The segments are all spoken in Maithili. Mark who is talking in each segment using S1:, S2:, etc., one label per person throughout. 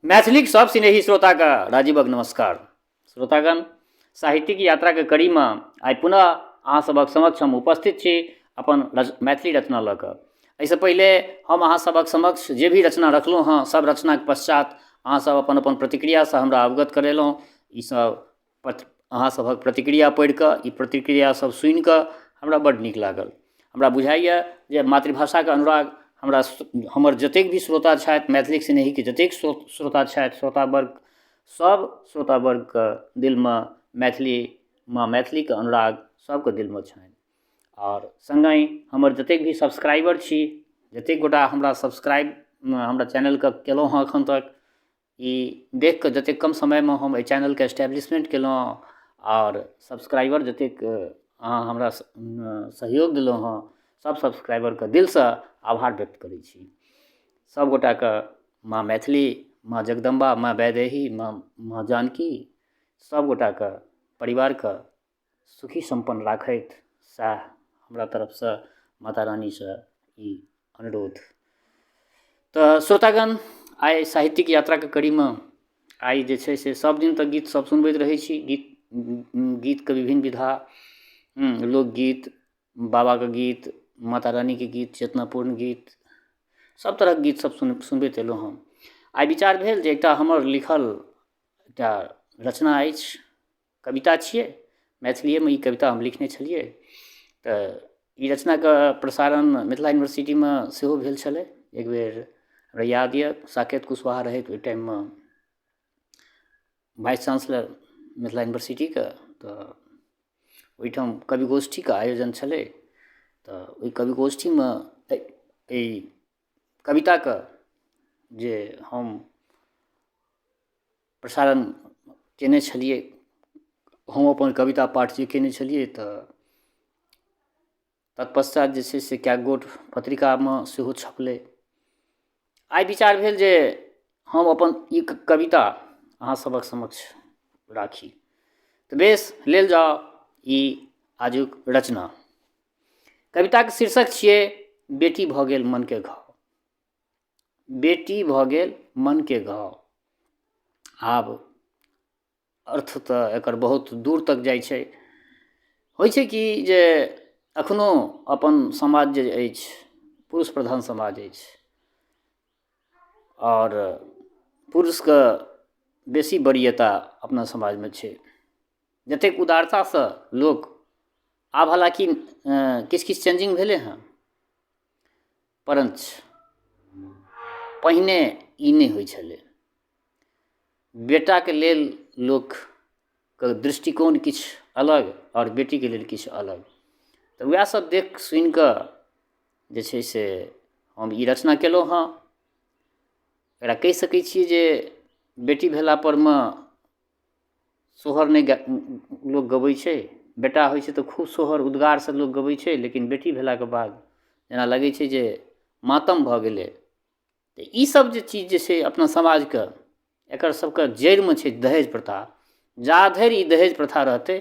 S1: मैथिलीक सब स्नेही श्रोताके राजीवक नमस्कार। श्रोतागण, साहित्यिक यात्राके कड़ीमे आइ पुनः अहाँ सभक समक्ष हम उपस्थित छी अपन मैथिली रचना लऽ कऽ। एहिसँ पहिले हम अहाँ सभक समक्ष जे भी रचना रखलहुँ हँ, सब रचनाके पश्चात अहाँ सब अपन अपन प्रतिक्रियासँ हमरा अवगत करेलहुँ। ईसब अहाँ सभक प्रतिक्रिया पढ़िकऽ, ई प्रतिक्रिया सब सुनिकऽ हमरा बड्ड नीक लागल। हमरा बुझाइए जे मातृभाषाके अनुराग हमरा हमर जतेक भी श्रोता छथि, मैथिलीके स्नेहीके जतेक श्रोता छथि, श्रोता वर्ग, सब श्रोता वर्गके दिलमे मैथिली माँ मैथिलीके अनुराग सबके दिलमे छनि। आओर सङ्गहि हमर जतेक भी सब्सक्राइबर छी, जतेक गोटा हमरा सब्सक्राइब हमरा चैनलके केलहुँ हँ एखन तक, ई देखिकऽ जतेक कम समयमे हम एहि चैनलके एस्टेब्लिशमेन्ट केलहुँ आओर सब्सक्राइबर जतेक अहाँ हमरा सहयोग देलहुँ हँ, सब सब्सक्राइबरके दिलसँ आभार व्यक्त करै छी। सबगोटाके माँ मैथिली, माँ जगदम्बा, माँ वैदेही, माँ माँ जानकी सबगोटाके परिवारके सुखी सम्पन्न राखथि, सएह हमरा तरफसँ माता रानीसँ ई अनुरोध। तऽ श्रोतागण, आइ साहित्यिक यात्राके कड़ीमे आइ जे छै से सब दिन तऽ गीत सब सुनबैत रहै छी, गीत गीतके विभिन्न विधा, लोकगीत, बाबाके गीत, माता रानीके गीत, चेतनापूर्ण गीत, सब तरहके गीत सब सुनबैत एलहुँ हँ। आइ विचार भेल जे एकटा हमर लिखल एकटा रचना अछि, कविता छियै, मैथिलिएमे ई कविता हम लिखने छलियै। तऽ ई रचनाके प्रसारण मिथिला यूनिवर्सिटीमे सेहो भेल छलै एकबेर, हमरा याद यऽ साकेत कुशवाहा रहथि ओहि टाइममे वाइस चांसलर मिथिला यूनिवर्सिटीके, तऽ ओहिठाम कवि गोष्ठीके आयोजन छलै। तऽ ओहि कवि गोष्ठीमे एहि कविताके जे हम प्रसारण कयने छलियै, हम अपन कविता पाठ जे कयने छलियै, तऽ तत्पश्चात जे छै से कए गोट पत्रिकामे सेहो छपलै। आइ विचार भेल जे हम अपन ई कविता अहाँ सभक समक्ष राखी। तऽ बेस, लेल जाउ ई आजुक रचना। कविताके शीर्षक छियै बेटी भऽ गेल मनके घाव। बेटी भऽ गेल मनके घाव। आब अर्थ तऽ एकर बहुत दूर तक जाइ छै। होइ छै कि जे एखनो अपन समाज जे अछि पुरुष प्रधान समाज अछि आओर पुरुषके बेसी वरीयता अपना समाजमे छै। जतेक उदारतासँ लोक आब हालाँकि किछु किछु चेंजिंग भेलै हँ, परञ्च पहिने ई नहि होइ छलै। बेटाके लेल लोकके दृष्टिकोण किछु अलग आओर बेटीके लेल किछु अलग। तऽ वएह सब देख सुनिकऽ जे छै से हम ई रचना केलहुँ हँ। एकरा कहि सकै छियै जे बेटी भेलापर मे सोहर नहि लोक गबै छै, बेटा होइ छै तऽ खूब सोहर उद्गारसँ लोक गबै छै, लेकिन बेटी भेलाके बाद जेना लगै छै जे मातम भऽ गेलै। तऽ ईसब जे चीज जे छै अपना समाजके, एकर सबके जड़िमे छै दहेज प्रथा। जा धरि ई दहेज प्रथा रहतै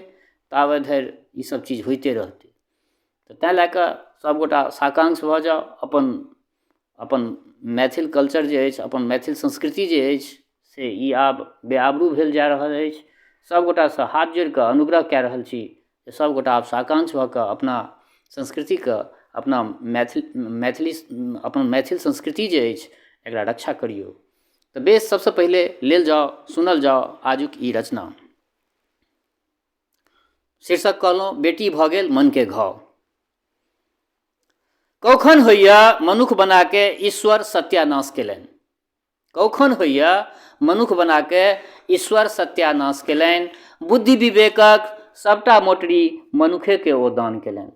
S1: ताबे धरि ईसब चीज होइते रहतै। तऽ ताहि लऽ कऽ सबगोटा साकांक्ष भऽ जाउ, अपन अपन मैथिल कल्चर जे अछि, अपन मैथिल संस्कृति जे अछि से ई आब बेआबरू भेल जा रहल अछि। सबगोटासँ हाथ जोड़िकऽ अनुग्रह कए रहल छी जे सबगोटा आब साकांक्ष भऽ कऽ अपना संस्कृतिके, अपना मैथिल मैथिली अपन मैथिल संस्कृति जे अछि एकरा रक्षा करिऔ। तऽ बेस, सबसँ पहिले लेल जाउ, सुनल जाउ आजुक ई रचना। शीर्षक कहलहुँ बेटी भऽ गेल मनके घाव। कौखन होइए मनुख बनाके ईश्वर सत्यानाश केलनि। कौखन होइए मनुख बनाके ईश्वर सत्यानाश केलनि, बुद्धि विवेकक सबटा मोटरी मनुखेके ओ दान केलनि।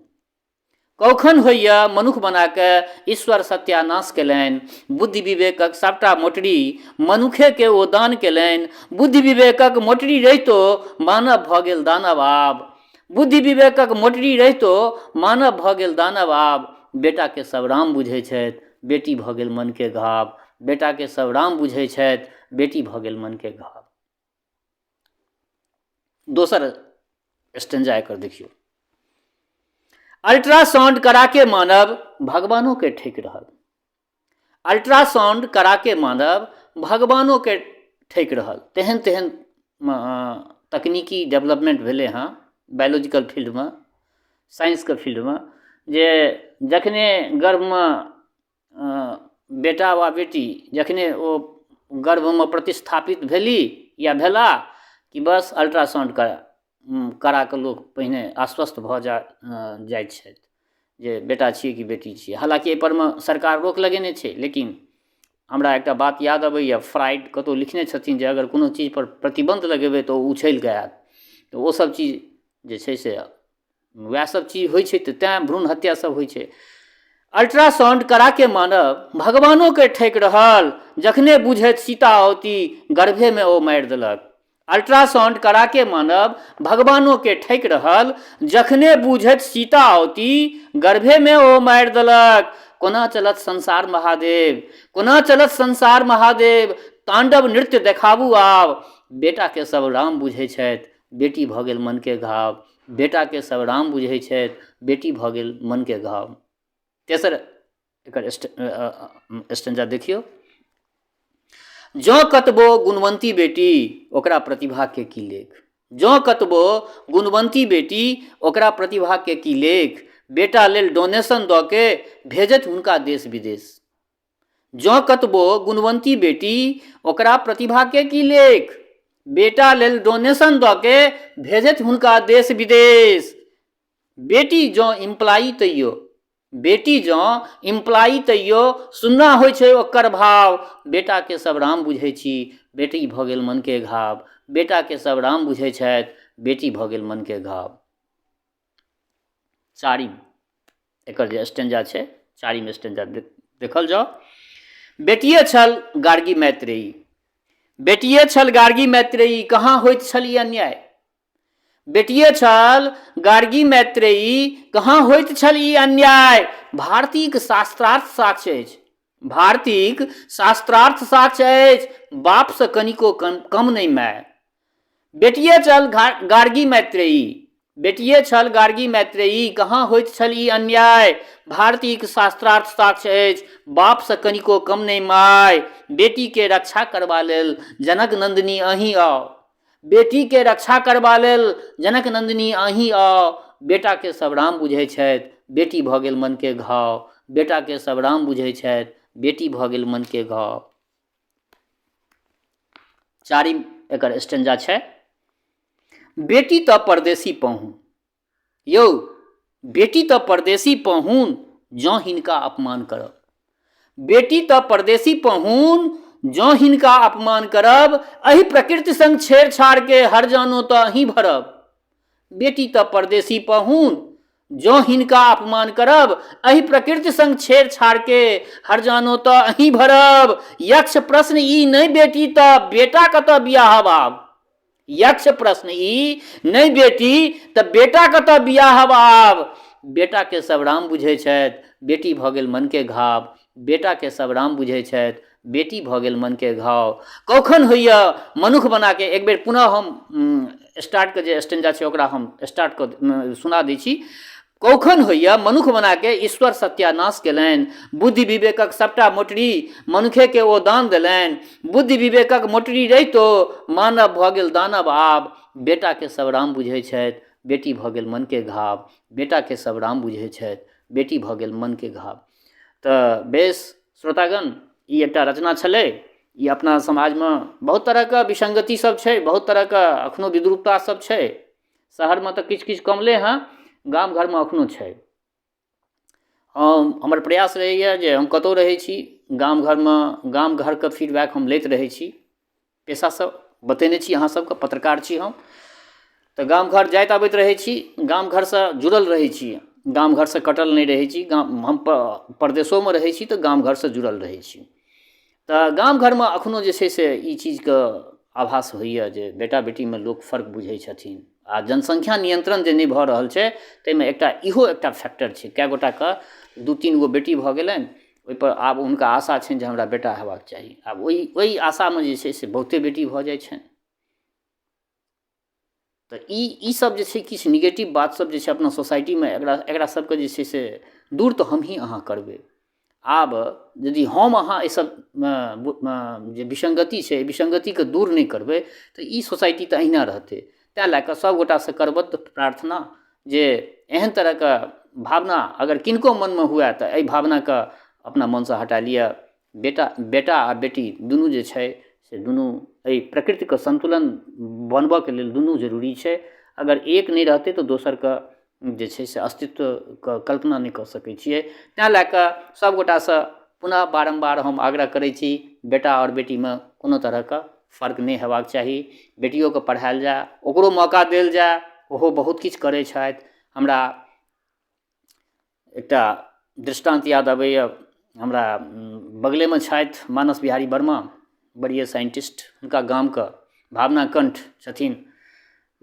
S1: कौखन होइए मनुख बनाके ईश्वर सत्यानाश केलनि, बुद्धि विवेकक सबटा मोटरी मनुखेके ओ दान केलनि। बुद्धि विवेकक मोटरी रहितो मानव भऽ गेल दानव आब। बुद्धि विवेकक मोटरी रहितो मानव भऽ गेल दानव आब। बेटाके सब राम बुझै छथि, बेटी भऽ गेल मनके घाव। बेटाके सब राम बुझै छथि, बेटी भऽ गेल मनके घाव। दोसर स्टेंजा एकर देखियौ। अल्ट्रासाउंड कराके मानव भगवानोके ठकि रहल। अल्ट्रासाउंड कराके मानव भगवानोके ठकि रहल। तेहन तेहन तकनीकी डेवलपमेन्ट भेलै हँ बायोलॉजिकल फील्डमे, साइंसके फील्डमे, जे जखने गर्भमे बेटा वा बेटी जखने ओ गर्भमे प्रतिस्थापित भेली या भेला कि बस अल्ट्रासाउण्ड कराकऽ लोक पहिने आश्वस्त भऽ जाइ छथि जे बेटा छियै कि बेटी छियै। हालाँकि एहिपरमे सरकार रोक लगेने छै, लेकिन हमरा एकटा बात याद अबैए, फ्राइड कतहु लिखने छथिन जे अगर कोनो चीजपर प्रतिबन्ध लगेबै तऽ ओ उछलिकऽ आएत। तऽ ओसब चीज जे छै से वएह सब चीज होइ छै, तऽ तैँ भ्रूण हत्या सब होइ छै। अल्ट्रासाउण्ड कराके मानव भगवानोके ठकि रहल, जखने बुझैत सीता औती गर्भेमे ओ मारि देलक। अल्ट्रासाउण्ड कराके मानव भगवानोके ठकि रहल, जखने बुझैत सीता औती गर्भेमे ओ मारि देलक। कोना चलत संसार महादेव, कोना चलत संसार महादेव, ताण्डव नृत्य देखाबू आब। बेटाके सब राम बुझै छथि, बेटी भऽ गेल मनके घाव। बेटाके सब राम बुझै छथि, बेटी भऽ गेल मनके घाव। तेसर एकर स्टेंजा देखियौ। जँ कतबो गुणवंती बेटी ओकरा प्रतिभाके की लेख, जँ कतबो गुणवंती बेटी ओकरा प्रतिभाके की लेख, बेटा लेल डोनेशन दऽ के भेजत हुनका देश विदेश। जँ कतबो गुणवंती बेटी ओकरा प्रतिभाके की लेख, बेटा लेल डोनेशन दऽ के भेजत हुनका देश विदेश। बेटी जँ इम्प्लाइ तैयो, बेटी जँ इम्प्लाइ तैयो सुन्ना होइ छै ओकर भाव। बेटाके सब राम बुझै छी, बेटी भऽ गेल मनके घाव। बेटाके सब राम बुझै छथि, बेटी भऽ गेल मनके घाव। चारिम एकर जे स्टेंजा छै, चारिम स्टेंजा देखल जाउ। बेटिए छल गार्गी मैत्रेयी, बेटिए छल गार्गी मैत्रेयी, कहाँ होइत छल ई अन्याय। बेटिए छल गार्गी मैत्रेयी, कहाँ होइत छल ई अन्याय। भारतीक शास्त्रार्थ साक्ष्य अछि, भारतीक शास्त्रार्थ साक्ष्य अछि, बापसँ कनिको कम नहि माय। बेटिए छल गार्गी मैत्रेयी, बेटिए छल गार्गी मैत्रेयी, कहाँ होइत छल ई अन्याय। भारतीक शास्त्रार्थ साक्ष्य अछि, बापसँ कनिको कम नहि माय। बेटीके रक्षा करबा लेल जनक नन्दिनी अहीं आउ, बेटीके रक्षा करबा लेल जनक नन्दिनी अहीं आउ। बेटाके सब राम बुझै छथि, बेटी भऽ गेल मनके घाव। बेटाके सब राम बुझै छथि, बेटी भऽ गेल मनके घाव। चारिम एकर स्टेंजा छै। बेटी तऽ परदेसी पहुँ यौ, बेटी तऽ परदेसी पहुन जँ हिनका अपमान करब। बेटी तऽ परदेसी पहुन जँ हिनका अपमान करब, एहि प्रकृति संग छेड़छाड़के हरजानो तऽ अहीं भरब। बेटी तऽ परदेसी पहुन जँ हिनका अपमान करब, एहि प्रकृति संग छेड़छाड़के हरजानो तऽ अहीं भरब। यक्ष प्रश्न ई नहि बेटी तऽ बेटा कतऽ बियाहब आब, यक्ष प्रश्न ई नहि बेटी तऽ बेटा कतऽ बियाहब आब। बेटाके सब राम बुझै छथि, बेटी भऽ गेल मनके घाव। बेटाके सब राम बुझै छथि, बेटी भऽ गेल मनके घाव। कौखन होइए मनुख बनाके, एक बेर पुनः हम स्टार्टके जे स्टेंजा छै ओकरा हम स्टार्ट कऽ सुना दै छी। कौखन होइए मनुख बनाके ईश्वर सत्यानाश केलनि, बुद्धि विवेकक सबटा मोटरी मनुखेके ओ दान देलनि। बुद्धि विवेकक मोटरी रहितो मानव भऽ गेल दानव आब। बेटाके सब राम बुझै छथि, बेटी भऽ गेल मनके घाव। बेटाके सब राम बुझै छथि, बेटी भऽ गेल मनके घाव। तऽ बेस श्रोतागण, ई एकटा रचना छलै। ई अपना समाजमे बहुत तरहके विसङ्गति सब छै, बहुत तरहके एखनो विद्रूपता सब छै। शहरमे तऽ किछु किछु कमलै हँ, गाम घरमे एखनो छै। हम हमर प्रयास रहैए जे हम कतहु रहै छी गाम घरमे, गाम घरके फीडबैक हम लैत रहै छी। पेशासँ बतेने छी अहाँ सबके, पत्रकार छी हम। तऽ गाम घर जाइत अबैत रहै छी, गाम घरसँ जुड़ल रहै छी, गाम घरसँ कटल नहि रहै छी। गाम हम परदेशोमे रहै छी तऽ गाम घरसँ जुड़ल रहै छी। तऽ गाम घरमे एखनो जे छै से ई चीजके आभास होइए जे बेटा बेटीमे लोक फर्क बुझै छथिन। आ जनसङ्ख्या नियन्त्रण जे नहि भऽ रहल छै ताहिमे एकटा इहो एकटा फैक्टर छै। कए गोटाके 2-3 गो बेटी भऽ गेलनि, ओहिपर आब हुनका आशा छनि जे हमरा बेटा हेबाक चाही। आब ओहि आशामे जे छै से बहुते बेटी भऽ जाइ छनि। तऽ ई सब जे छै किछु निगेटिव बात सब जे छै अपना सोसाइटीमे, एकरा सबके जे छै से दूर तऽ हमही अहाँ करबै। आब यदि हम अहाँ एहिसब जे विसङ्गति छै विसङ्गतिके दूर नहि करबै तऽ ई सोसाइटी तऽ अहिना रहतै। ताहि लऽ कऽ सबगोटासँ करबद्ध प्रार्थना जे एहन तरहके भावना अगर किनको मनमे हुए तऽ एहि भावनाके अपना मनसँ हटा लिअ। बेटा बेटा आओर बेटी दुनू जे छै से दुनू एहि प्रकृतिके सन्तुलन बनबऽके लेल दुनू जरूरी छै। अगर एक नहि रहतै तऽ दोसरके जे छै से अस्तित्वके कल्पना नहि कऽ सकै छियै। ताहि लऽ कऽ सबगोटासँ पुनः बारम्बार हम आग्रह करै छी, बेटा आओर बेटीमे कोनो तरहके फर्क नहि हेबाक चाही। बेटियोके पढ़ायल जाय, ओकरो मौका देल जाय, ओहो बहुत किछु करै छथि। हमरा एकटा दृष्टान्त याद अबैए, हमरा बगलेमे छथि मानस बिहारी वर्मा, वरीय साइन्टिस्ट, हुनका गामके भावना कण्ठ छथिन,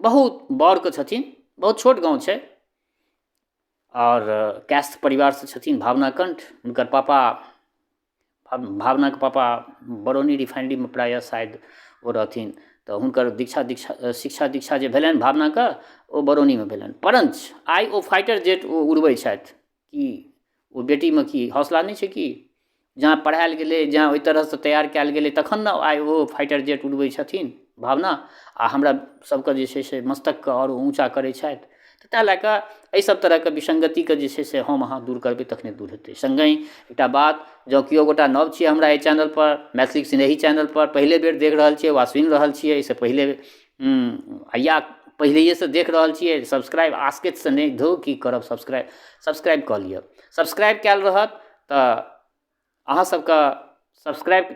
S1: बहुत बरके छथिन, बहुत छोट गाँव छै आओर कायस्थ परिवारसँ छथिन भावना कण्ठ। हुनकर पापा, भावनाके पापा बरौनी रिफाइनरीमे प्रायः शायद ओ रहथिन, तऽ हुनकर दीक्षा दीक्षा शिक्षा दीक्षा जे भेलनि भावनाके ओ बरौनीमे भेलनि। परञ्च आइ ओ फाइटर जेट ओ उड़बै छथि। कि ओ बेटीमे की हौसला नहि छै? कि जहाँ पढ़ायल गेलै, जहाँ ओहि तरहसँ तैयार कयल गेलै, तखन ने आइ ओ फाइटर जेट उड़बै छथिन भावना, आओर हमरा सबके जे छै से मस्तकके आओर ऊँचा करै छथि। तऽ ताहि लऽ कऽ एहिसब तरहके विसङ्गतिके जे छै से हम अहाँ दूर करबै तखने दूर हेतै। सङ्गहि एकटा बात, जँ केओ गोटा नव छियै हमरा एहि चैनलपर, मैथिली स्नेही चैनलपर पहिले बेर देख रहल छियै वा सुनि रहल छियै एहिसँ पहिले या पहिलैएसँ देख रहल छियै, सब्सक्राइब आसकतिसँ नहि धौ की करब, सब्सक्राइब सब्सक्राइब कऽ लिअ। सब्सक्राइब कयल रहत तऽ अहाँ सबके सब्सक्राइब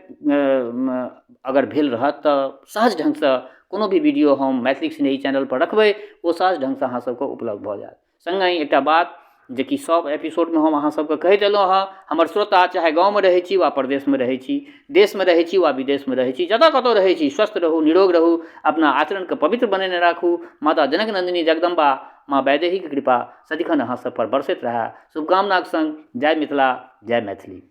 S1: अगर भेल रहत तऽ सहज ढङ्गसँ कोनो भी वीडियो हम मैथिली स्नेही चैनलपर रखबै, ओ सहज ढङ्गसँ अहाँ सबके उपलब्ध भऽ जायत। सङ्गहि एकटा बात जेकि सब एपिसोडमे हम अहाँ सबके कहैत एलहुँ हँ, हमर श्रोता चाहे गाँवमे रहै छी वा परदेशमे रहै छी, देशमे रहै छी वा विदेशमे रहै छी, जतऽ कतौ रहै छी, स्वस्थ रहू, निरोग रहू, अपना आचरणके पवित्र बनेने राखू। माता जनक नन्दिनी जगदम्बा माँ वैदेहीके कृपा सदिखन अहाँ सबपर बरसैत रहए, शुभकामनाके सङ्ग जय मिथिला, जय मैथिली।